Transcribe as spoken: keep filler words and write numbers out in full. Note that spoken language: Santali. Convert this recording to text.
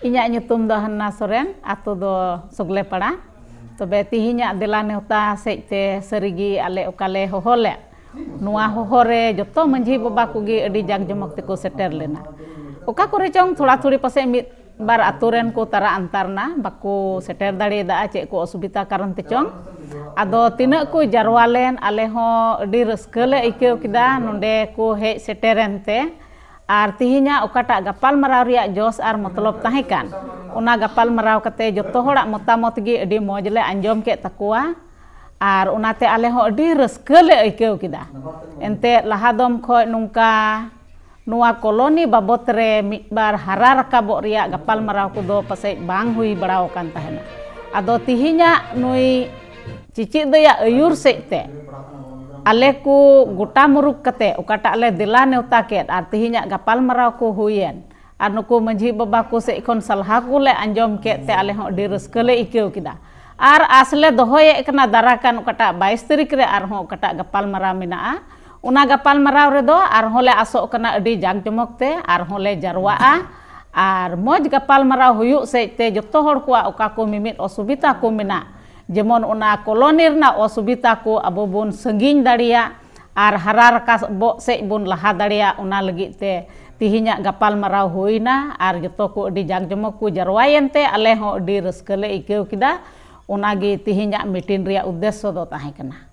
ᱤᱧᱟᱹᱜ ᱧᱩᱛᱩᱢ ᱫᱚ ᱦᱟᱱᱱᱟ ᱥᱚᱨᱮᱱ, ᱟᱛᱳ ᱫᱚ ᱥᱚᱜᱞᱮᱯᱟᱲᱟ᱾ ᱛᱚᱵᱮ ᱛᱤᱦᱤᱧᱟᱜ ᱫᱮᱞᱟ ᱱᱮᱣᱛᱟ ᱥᱮᱡ ᱛᱮ ᱥᱟᱹᱨᱤᱜᱮ ᱟᱞᱮ ᱚᱠᱟᱞᱮ ᱦᱚᱦᱚ ᱞᱮᱫ, ᱱᱚᱣᱟ ᱦᱚᱦᱚ ᱨᱮ ᱡᱚᱛᱚ ᱢᱟᱹᱡᱷᱤ ᱵᱟᱵᱟ ᱠᱚᱜᱮ ᱟᱹᱰᱤ ᱡᱟᱠ ᱡᱚᱢᱚᱠ ᱛᱮᱠᱚ ᱥᱮᱴᱮᱨ ᱞᱮᱱᱟ᱾ ᱚᱠᱟ ᱠᱚᱨᱮ ᱪᱚᱝ ᱛᱷᱚᱲᱟ ᱛᱷᱩᱲᱤ ᱯᱟᱥᱮᱡ ᱢᱤᱫ ᱵᱟᱨ ᱟᱛᱳ ᱨᱮᱱ ᱠᱚ ᱛᱟᱨᱟ ᱟᱱᱛᱟᱨ ᱱᱟ, ᱵᱟᱠᱚ ᱥᱮᱴᱮᱨ ᱫᱟᱲᱮᱭᱟᱫᱟ ᱪᱮᱫ ᱠᱚ ᱚᱥᱩᱵᱤᱫᱷᱟ ᱠᱟᱨᱚᱱ ᱛᱮᱪᱚᱝ᱾ ᱟᱫᱚ ᱛᱤᱱᱟᱹᱜ ᱠᱚ ᱡᱟᱨᱣᱟ ᱞᱮᱱ, ᱟᱞᱮ ᱦᱚᱸ ᱟᱹᱰᱤ ᱨᱟᱹᱥᱠᱟᱹ ᱞᱮ ᱟᱹᱭᱠᱟᱹᱣ ᱠᱮᱫᱟ ᱱᱚᱰᱮ ᱠᱚ ᱦᱮᱡ ᱥᱮᱴᱮᱨᱮᱱ ᱛᱮ᱾ ᱟᱨ ᱛᱤᱦᱤᱧᱟᱜ ᱚᱠᱟᱴᱟᱜ ᱜᱟᱯᱟᱞ ᱢᱟᱨᱟᱣ ᱨᱮᱭᱟᱜ ᱡᱚᱥ ᱟᱨ ᱢᱚᱛᱞᱚᱵ ᱛᱟᱦᱮᱸ ᱠᱟᱱ, ᱚᱱᱟ ᱜᱟᱯᱟᱞ ᱢᱟᱨᱟᱣ ᱠᱟᱛᱮ ᱡᱚᱛᱚ ᱦᱚᱲᱟᱜ ᱢᱚᱛᱟᱢᱚᱛ ᱜᱮ ᱟᱹᱰᱤ ᱢᱚᱡᱽ ᱞᱮ ᱟᱸᱡᱚᱢ ᱠᱮᱫ ᱛᱟᱠᱚᱣᱟ᱾ ᱟᱨ ᱚᱱᱟᱛᱮ ᱟᱞᱮ ᱦᱚᱸ ᱟᱹᱰᱤ ᱨᱟᱹᱥᱠᱟᱹ ᱞᱮ ᱟᱹᱭᱠᱟᱹᱣ ᱠᱮᱫᱟ᱾ ᱮᱱᱛᱮᱫ ᱞᱟᱦᱟ ᱫᱚᱢ ᱠᱷᱚᱡ ᱱᱚᱝᱠᱟ ᱱᱚᱣᱟ ᱠᱚᱞᱚᱱᱤ ᱵᱟᱵᱚᱛ ᱨᱮ ᱢᱤᱫ ᱵᱟᱨ ᱦᱟᱨᱟ ᱨᱟᱠᱟᱵᱚᱜ ᱨᱮᱭᱟᱜ ᱜᱟᱯᱟᱞ ᱢᱟᱨᱟᱣ ᱠᱚᱫᱚ ᱯᱟᱥᱮᱡ ᱵᱟᱝ ᱦᱩᱭ ᱵᱟᱲᱟᱣ ᱟᱠᱟᱱ ᱛᱟᱦᱮᱱᱟ᱾ ᱟᱫᱚ ᱛᱤᱦᱤᱧᱟᱜ ᱱᱩᱭ ᱪᱤᱪᱤᱫ ᱫᱟᱹᱭᱟᱜ ᱟᱹᱭᱩᱨ ᱥᱮᱡ ᱛᱮ ᱟᱞᱮ ᱠᱚ ᱜᱚᱴᱟ ᱢᱩᱨᱩᱠ ᱠᱟᱛᱮ ᱚᱠᱟᱴᱟᱜ ᱞᱮ ᱫᱮᱞᱟ ᱱᱮᱣᱛᱟ ᱠᱮᱫ ᱟᱨ ᱛᱤᱦᱤᱧᱟᱜ ᱜᱟᱯᱟᱞ ᱢᱟᱨᱟᱣ ᱠᱚ ᱦᱩᱭᱮᱱ, ᱟᱨ ᱱᱩᱠᱩ ᱢᱟᱹᱡᱷᱤ ᱵᱟᱵᱟ ᱠᱚ ᱥᱮᱡ ᱠᱷᱚᱱ ᱥᱟᱞᱦᱟ ᱠᱚᱞᱮ ᱟᱸᱡᱚᱢ ᱠᱮᱫ ᱛᱮ ᱟᱞᱮ ᱦᱚᱸ ᱟᱹᱰᱤ ᱨᱟᱹᱥᱠᱟᱹ ᱞᱮ ᱟᱹᱭᱠᱟᱹᱣ ᱠᱮᱫᱟ᱾ ᱟᱨ ᱟᱸᱥ ᱞᱮ ᱫᱚᱦᱚᱭᱮᱫ ᱠᱟᱱᱟ ᱫᱟᱨᱟ ᱠᱟᱱ ᱚᱠᱟᱴᱟᱜ ᱵᱟᱭᱤᱥ ᱛᱟᱹᱨᱤᱠᱷ ᱨᱮ ᱟᱨᱦᱚᱸ ᱚᱠᱟᱴᱟᱜ ᱜᱟᱯᱟᱞ ᱢᱟᱨᱟᱣ ᱢᱮᱱᱟᱜᱼᱟ, ᱚᱱᱟ ᱜᱟᱯᱟᱞ ᱢᱟᱨᱟᱣ ᱨᱮᱫᱚ ᱟᱨᱦᱚᱸ ᱞᱮ ᱟᱥᱚᱜ ᱠᱟᱱᱟ ᱟᱹᱰᱤ ᱡᱟᱠ ᱡᱚᱢᱚᱠ ᱛᱮ ᱟᱨᱦᱚᱸ ᱞᱮ ᱡᱟᱨᱣᱟᱜᱼᱟ᱾ ᱟᱨ ᱢᱚᱡᱽ ᱜᱟᱯᱟᱞ ᱢᱟᱨᱟᱣ ᱦᱩᱭᱩᱜ ᱥᱮᱡ ᱛᱮ ᱡᱚᱛᱚ ᱦᱚᱲ ᱠᱚᱣᱟᱜ ᱚᱠᱟ ᱠᱚ ᱢᱤᱢᱤᱫ ᱚᱥᱩᱵᱤᱫᱷᱟ ᱠᱚ ᱢᱮᱱᱟᱜ, ᱡᱮᱢᱚᱱ ᱚᱱᱟ ᱠᱚᱞᱚᱱᱤ ᱨᱮᱱᱟᱜ ᱚᱥᱩᱵᱤᱫᱷᱟ ᱠᱚ ᱟᱵᱚ ᱵᱚᱱ ᱥᱟᱺᱜᱤᱧ ᱫᱟᱲᱮᱭᱟᱜ ᱟᱨ ᱦᱟᱨᱟ ᱨᱟᱠᱟᱵᱚᱜ ᱥᱮᱡ ᱵᱚᱱ ᱞᱟᱦᱟ ᱫᱟᱲᱮᱭᱟᱜ, ᱚᱱᱟ ᱞᱟᱹᱜᱤᱫ ᱛᱮ ᱛᱤᱦᱤᱧᱟᱜ ᱜᱟᱯᱟᱞ ᱢᱟᱨᱟᱣ ᱦᱩᱭᱱᱟ ᱟᱨ ᱡᱚᱛᱚ ᱠᱚ ᱟᱹᱰᱤ ᱡᱟᱠ ᱡᱚᱢᱚᱠ ᱠᱚ ᱡᱟᱨᱣᱟᱭᱮᱱ ᱛᱮ ᱟᱞᱮ ᱦᱚᱸ ᱟᱹᱰᱤ ᱨᱟᱹᱥᱠᱟᱹ ᱞᱮ ᱟᱹᱭᱠᱟᱹᱣ ᱠᱮᱫᱟ᱾ ᱚᱱᱟᱜᱮ ᱛᱤᱦᱤᱧᱟᱜ ᱢᱤᱴᱤᱝ ᱨᱮᱭᱟᱜ ᱩᱫᱽᱫᱮᱥᱥᱚ ᱫᱚ ᱛᱟᱦᱮᱸ ᱠᱟᱱᱟ᱾